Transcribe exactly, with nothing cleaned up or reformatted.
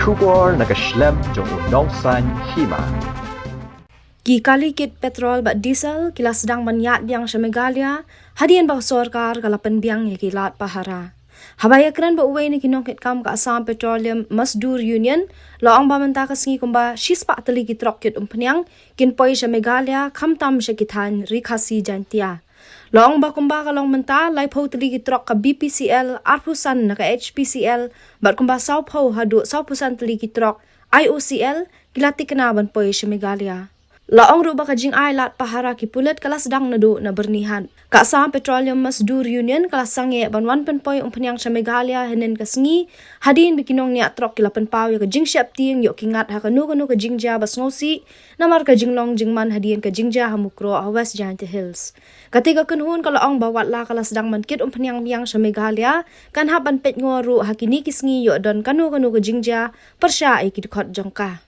Khubor na ka shlem jong u nongsan hima. Ki kali kit petrol bad diesel ki la sdang ban ïaid biang sha Meghalaya hadien ba ka sorkar ka la pynbiang ïa ki lad pahara. Haba ïakren bad uwei na ki nongkitkam ka Assam Petroleum Mazdoor Union, la ong ba mynta ka sngi kumba shispah tylli ki trok kit umphniang kin poi sha Meghalaya khamtam sha ki thaiñ Ri Khasi Jaintia. La ong ba kumba ka long mynta, laiphew tylli ki trok ka B P C L, arphew san na ka H P C L, bad kumba sawphew haduh sawphew san tylli ki trok I O C L ki la tikna ban poi sha Meghalaya. La ong ruh ba ka jingai lad pahara ki pulit ka la sdang naduh na Byrnihat. Ka Assam Petroleum Mazdoor Union ka la sangeh ban wan pynpoi umphniang sha Meghalaya hynnin ka sngi, hadien ba ki nongñiah trok ki la pynpaw ïa ka jingsheptieng ïoh ki ngat ha kano kano ka jingjia ba sngewsih namar ka jinglong jingman hadien ka jingjia ha Mukroh ha West Jaintia Hills. Kata ka kynhun ka la ong ba watla ka la sdang ban kit umphniang biang sha Meghalaya, kan hap ban peit ngor ruh ha kine ki sngi ïoh don kano kano ka jingjia pyrshah ïa ki dkhot jong ka.